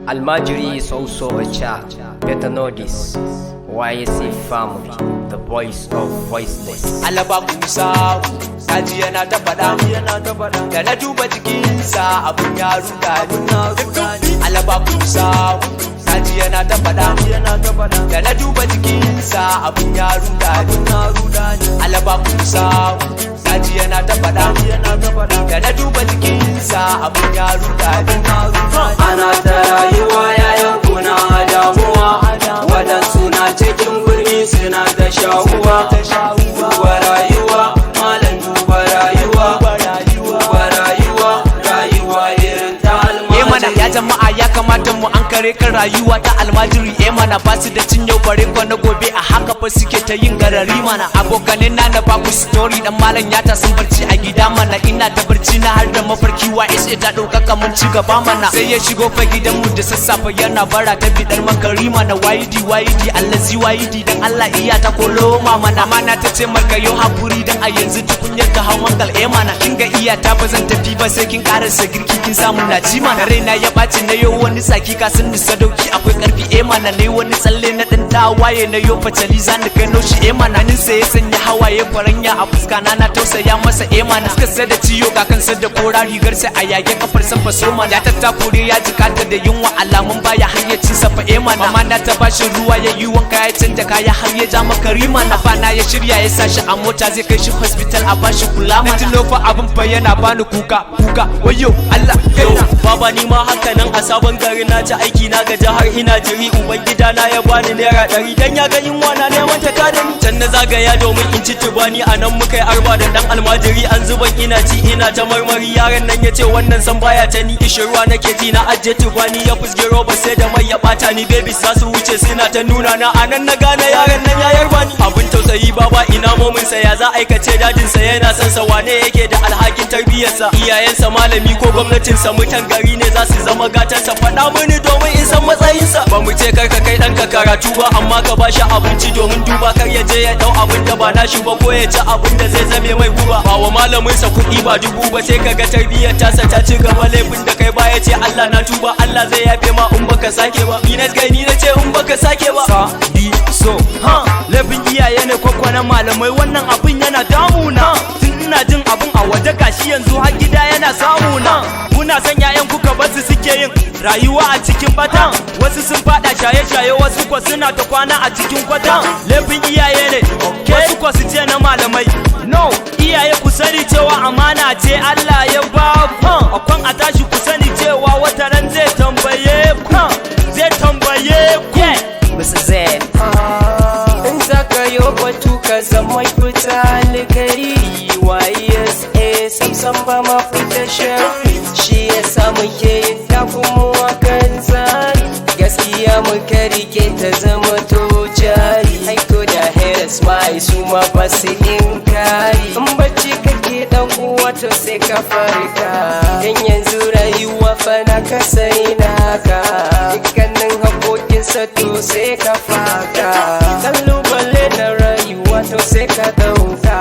Almajiri is also a child. Better know this. YSA family, the voice of voiceless. Alaba Musa, kaji yana ta faɗa, da na duba jikinsa abun ya ruda ni. Alaba Musa, kaji yana ta faɗa, da na duba jikinsa abun ya ruda ni. Alaba Musa, kaji yana ta faɗa, da na duba jikinsa abun ya ruda ni. Ana ta rayuwa, yayan kuna damuwa. Waɗansu na cikin birni suna ta sha'uwa. Duba rayuwa, malam, duba rayuwa. Duba rayuwa, rayuwa irin ta Eh mana, almajiri. Ya jama'a, ya kamata mu an kare kan rayuwa ta almajiri. Eh mana, ba su da cin yau bare ko na gobe, a haka fa suke ta yin garari mana. Abokanin na, na ba ku story, dan malam ya ta sun barci a gida mana. Ina ta barci na har da mafarki wa SA ta ɗaukaka, mun ci gaba mana. Sai ya shigo fa gidan mu da sassafe yana bara ta bidar makari mana. Wayidi wayidi allazi wayidi, dan Allah iya ta kolo mana. Mana ta ce marka yo hakuri, dan a yanzu tukunyar ka hau mangal. Eh mana, kin ga iya ta, ba zan tafi ba sai kin karasa girki kin samu na ci mana. Raina ya ɓaci, na yo wani tsaki, ka san ni sadauki akwai karfi. Eh mana, ne wani tsalle na dan tawaye, na yo facali za ni kai noshi. Eh mana, nin sai ya sanya hawaye kwaranya a fuska na, na tausaya masa. Eh mana, suka sai da ciyo ga kansa da kora, rigar sai a yage, kafar sa faso mana, ya tattakure, ya jikata da yunwa, alamun baya hayyacin sa fa. Eh mana, mama na ta bashi ruwa ya yi wanka, ya canja kaya, har ya ja maka mana bana, ya shirya, ya sa shi a mota, zai kai shi hospital a bashi kula mana. Na tuno fa abin fa yana bani kuka kuka, wayo Allah kaina. Baba, ni ma haka nan a sabon gari na ci aiki, na gaji har ina jiri. Uban gida na ya bani ₦100 dan ya ga yunwa na neman ta kada ni. Can na zagaya domin in ci tubani, a nan muka yi arba da dan almajiri. An zuban ina ci ina ta marmari, yaron nan ya ce wannan san baya ta ni. Kishirwa nake ji, na ajiye tubani, ya fusge roba sai da mai ya bata ni. Babies za su wuce suna ta nuna na, a nan na gane yaron nan ya yarba ni. Abin tausayi baba, ina momin sa? Ya za aikace dadin sa yana son sa? Wane yake da alhakin tarbiyyarsa? Iyayensa, malami ko gwamnatinsa? Mutan gari ne za su zama gatansa? Faɗa mini domin in san matsayinsa. Ba mu ce kar ka kai ɗanka karatu ba, amma ka bashi abinci, domin duba kar ya je ya ɗau abin da ba nashi ba ko ya ci abin da zai zame mai guba. Ba wa malaminsa kuɗi ba dubu ba, sai kaga tarbiyyar tasa ta ci gaba. Laifin da kai ba ya ce Allah na tuba, Allah zai yafe ma in baka sake ba. Ni na ni na ce in baka sake ba. Sa di so ha, laifin iyaye ne ko na malamai? Wannan abin yana damuna tun ina jin abin a waje, gashi yanzu har gida yana samuna. Muna son yayan kuka basu suke yin rayuwa a cikin bata. Wasu sun fada shaye-shaye, wasu kwa suna ta kwana a cikin kwata. Laifin iyaye ne, wasu kwa su ce na malamai. No, iyaye, ku sani cewa amana ce Allah ya ba ku. Akwan a tashi, ku sani cewa wata ran zai tambaye ku, zai tambaye ku. Mr. Z. In za ka yi batu ka zama fita alkhairi. YSA samsam ba ma fita shari. Shi ya sa muke yin takumu a kan tsari. Gaskiya muka rike ta zama to jari. Aiko da haters ma ai su ma ba su inkari. In bacci kake dan uwa, to sai ka farka. Dan yanzu rayuwa fa na ka sai naka. Dukkanin haƙoƙinsa to sai ka faka. Kalubale na rayuwa to sai ka dauka.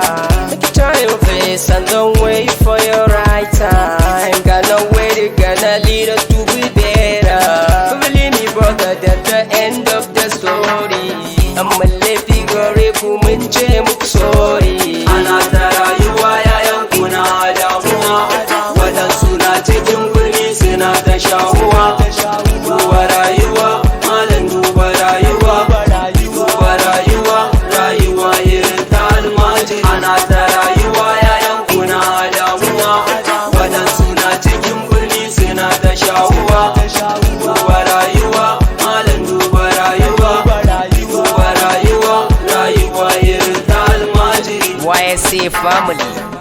Make you try your best and don't wait for your right time. Gonna wait, it gonna lead us to be better. Believe me, brother, that the end of the story. Amma laifi gare ku, mun ce muku sorry. Ana ta rayuwa, yayan kuna damuwa. Waɗansu na cikin birni suna ta sha'uwa. Duba rayuwa, malam, duba rayuwa. Duba rayuwa, rayuwa irin ta almajiri. Ana ta rayuwa, yayan kuna damuwa. Waɗansu na cikin birni suna ta sha'uwa. Duba rayuwa, malam, duba rayuwa. Duba rayuwa, rayuwa irin ta almajiri. YSA family.